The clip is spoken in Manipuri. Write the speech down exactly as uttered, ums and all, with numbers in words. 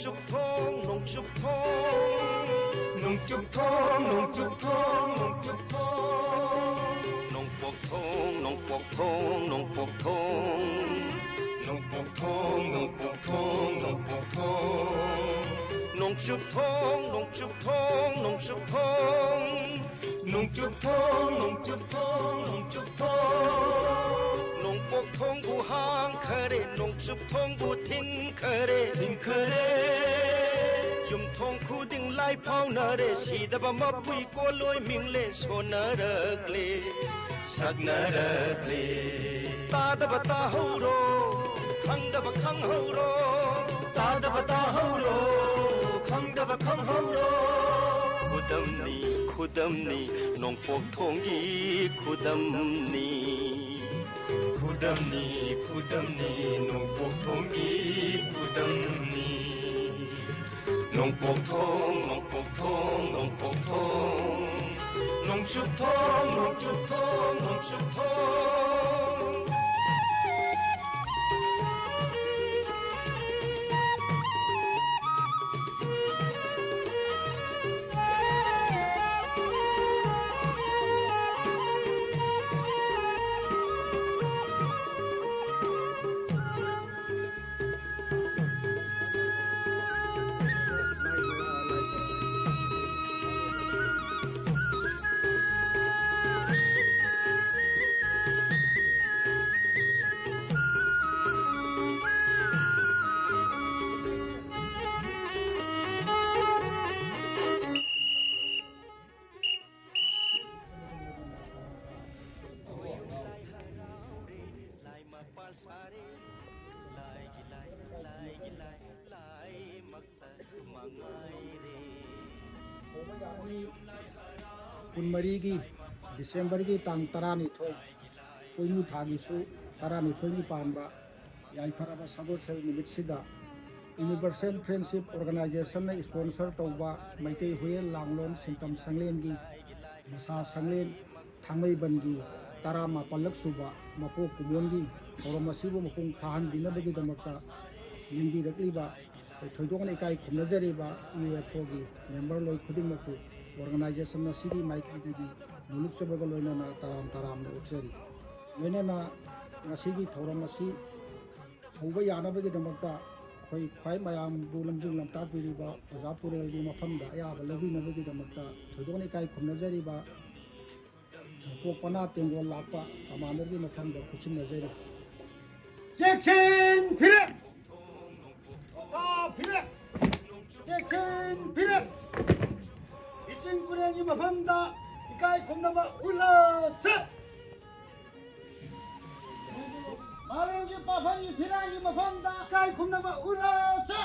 ꯆꯨꯞꯊꯣꯡ, ꯅꯣꯡꯆꯨꯞꯊꯣꯡ꯫ ꯅꯣꯡꯆꯨꯞꯊꯣꯡ, ꯅꯣꯡꯆꯨꯞꯊꯣꯡ, ꯅꯣꯡꯆꯨꯞꯊꯣꯡ꯫ ꯅꯣꯡꯄꯣꯛꯊꯣꯡ, ꯅꯣꯡꯄꯣꯛꯊꯣꯡ, ꯅꯣꯡꯄꯣꯛꯊꯣꯡ꯫ ꯅꯣꯡꯄꯣꯛꯊꯣꯡ, ꯅꯣꯡꯄꯣꯛꯊꯣꯡ, ꯅꯣꯡꯄꯣꯛꯊꯣꯡ꯫ ꯅꯣꯡꯆꯨꯞꯊꯣꯡ, ꯅꯣꯡꯆꯨꯞꯊꯣꯡ, ꯅꯣꯡꯆꯨꯞꯊꯣꯡ꯫ ꯅꯣꯡꯆꯨꯞꯊꯣꯡ, ꯅꯣꯡꯆꯨꯞꯊꯣꯡ, ꯅꯣꯡꯆꯨꯞꯊꯣꯡ꯫ ꯅꯣꯡꯄꯣꯛꯊꯣꯡꯕꯨ ꯍꯥꯡꯈꯔꯦ, ꯅꯣꯡꯆꯨꯞꯊꯣꯡꯕꯨ ꯊꯤꯡꯈꯔꯦ꯫ ꯊꯤꯡꯈꯔꯦ꯫ ꯌꯨꯝꯊꯣꯡ ꯈꯨꯗꯤꯡ ꯂꯥꯏ ꯐꯥꯎꯅꯔꯦ, ꯁꯤꯗꯕ ꯃꯄꯨꯏ ꯀꯣꯜꯂꯣꯏ ꯃꯤꯡꯂꯦꯟ ꯁꯣꯟꯅꯔꯛꯂꯦ꯫ ꯁꯛꯅꯔꯛꯂꯦ꯫ ꯇꯥꯗꯕ ꯇꯥꯍꯧꯔꯣ, ꯈꯪꯗꯕ ꯈꯪꯍꯧꯔꯣ꯫ ꯇꯥꯗꯕ ꯇꯥꯍꯧꯔꯣ, ꯈꯪꯗꯕ ꯈꯪꯍꯧꯔꯣ꯫ ꯈꯨꯗꯝꯅꯤ, ꯈꯨꯗꯝꯅꯤ, ꯅꯣꯡꯄꯣꯛ ꯊꯣꯡꯒꯤ ꯈꯨꯗꯝꯅꯤ꯫ ꯈꯨꯗꯝꯅꯤ, ꯈꯨꯗꯝꯅꯤ, ꯅꯣꯡꯄꯣꯛ ꯊꯣꯡꯒꯤ ꯈꯨꯗꯝꯅꯤ꯫ ꯅꯣꯡꯄꯣꯛ ꯊꯣꯡ, ꯅꯣꯡꯄꯣꯛ ꯊꯣꯡ, ꯅꯣꯡꯄꯣꯛ ꯊꯣꯡ꯫ ꯅꯣꯡꯆꯨꯞ ꯊꯣꯡ, ꯅꯣꯡꯆꯨꯞ ꯊꯣꯡ, ꯅꯣꯡꯆꯨꯞ ꯊꯣꯡ꯫ ꯀꯨꯟꯃꯔꯤꯒꯤ ꯗꯤꯁꯦꯝꯕꯔꯒꯤ ꯇꯥꯡ ꯇꯔꯥꯅꯤꯊꯣꯏ, ꯄꯣꯏꯅꯨ ꯊꯥꯒꯤꯁꯨ ꯇꯔꯥꯅꯤꯊꯣꯏꯅꯤ ꯄꯥꯟꯕ ꯌꯥꯏꯐꯔꯕ ꯁꯒꯣꯜꯁꯦꯜ ꯅꯨꯃꯤꯠꯁꯤꯗ Universal Friendship Organizationꯅ sponsor ꯇꯧꯕ ꯃꯩꯇꯩ ꯍꯨꯌꯦꯟ ꯂꯥꯡꯂꯣꯟ ꯁꯤꯟꯇꯝ ꯁꯪꯂꯦꯟꯒꯤ ꯃꯁꯥ ꯁꯪꯂꯦꯟ ꯊꯥꯡꯃꯩꯕꯟꯒꯤ ꯇꯔꯥꯃꯥꯄꯜꯂꯛ ꯁꯨꯕ ꯃꯄꯣꯛ ꯀꯨꯝꯑꯣꯟꯒꯤ ꯊꯧꯔꯝ ꯑꯁꯤꯕꯨ ꯃꯄꯨꯡ ꯐꯥꯍꯟꯕꯤꯅꯕꯒꯤꯗꯃꯛꯇ ꯂꯦꯡꯕꯤꯔꯛꯂꯤꯕ ꯊꯣꯏꯗꯣꯛꯅ ꯏꯀꯥꯏ ꯈꯨꯝꯅꯖꯔꯤꯕ ꯌꯨ ꯑꯦꯐ ꯑꯣꯒꯤ ꯃꯦꯝꯕꯔ ꯂꯣꯏ ꯈꯨꯗꯤꯡꯃꯛꯄꯨ ꯑꯣꯔꯒꯅꯥꯏꯖꯦꯁꯟ ꯑꯁꯤꯒꯤ ꯃꯥꯏꯀꯩꯗꯒꯤ ꯅꯣꯂꯨꯛꯆꯕꯒ ꯂꯣꯏꯅꯅ ꯇꯔꯥꯝ ꯇꯔꯥꯝꯅ ꯑꯣꯛꯆꯔꯤ꯫ ꯂꯣꯏꯅꯅ ꯉꯁꯤꯒꯤ ꯊꯧꯔꯝ ꯑꯁꯤ ꯍꯧꯕ ꯌꯥꯅꯕꯒꯤꯗꯃꯛꯇ ꯑꯩꯈꯣꯏ ꯈ꯭ꯋꯥꯏ ꯃꯌꯥꯝꯕꯨ ꯂꯝꯖꯤꯡ ꯂꯝꯇꯥꯛꯄꯤꯔꯤꯕ ꯑꯣꯖꯥ ꯄꯨꯔꯦꯜꯒꯤ ꯃꯐꯝꯗ ꯑꯌꯥꯕ ꯂꯧꯕꯤꯅꯕꯒꯤꯗꯃꯛꯇ ꯊꯣꯏꯗꯣꯛꯅ ꯏꯀꯥꯏ ꯈꯨꯝꯅꯖꯔꯤꯕ ꯅꯣꯡꯄꯣꯛ ꯄꯅꯥ ꯇꯦꯡꯒꯣꯜ ꯂꯥꯛꯄ ꯀꯃꯥꯟꯗꯔꯒꯤ ꯃꯐꯝꯗ ꯈꯨꯠꯁꯤꯟꯅꯖꯔꯤ꯫ ꯆꯦꯛꯁꯤꯟ ꯐꯤꯔꯦꯞ! ꯀꯥ ꯐꯤꯔꯦꯞ! ꯆꯦꯛꯁꯤꯟ ꯐꯤꯔꯦꯞ! ꯏꯁꯤꯡ ꯄꯨꯔꯦꯟꯒꯤ ꯃꯐꯝꯗ ꯏꯀꯥꯏ ꯈꯨꯝꯅꯕ ꯎꯠꯂꯁꯦ! ꯃꯥꯂꯦꯝꯒꯤ ꯄꯥꯐꯝꯒꯤ ꯐꯤꯔꯥꯡꯒꯤ ꯃꯐꯝꯗ ꯏꯀꯥꯏ ꯈꯨꯝꯅꯕ ꯎꯠꯂꯁꯦ!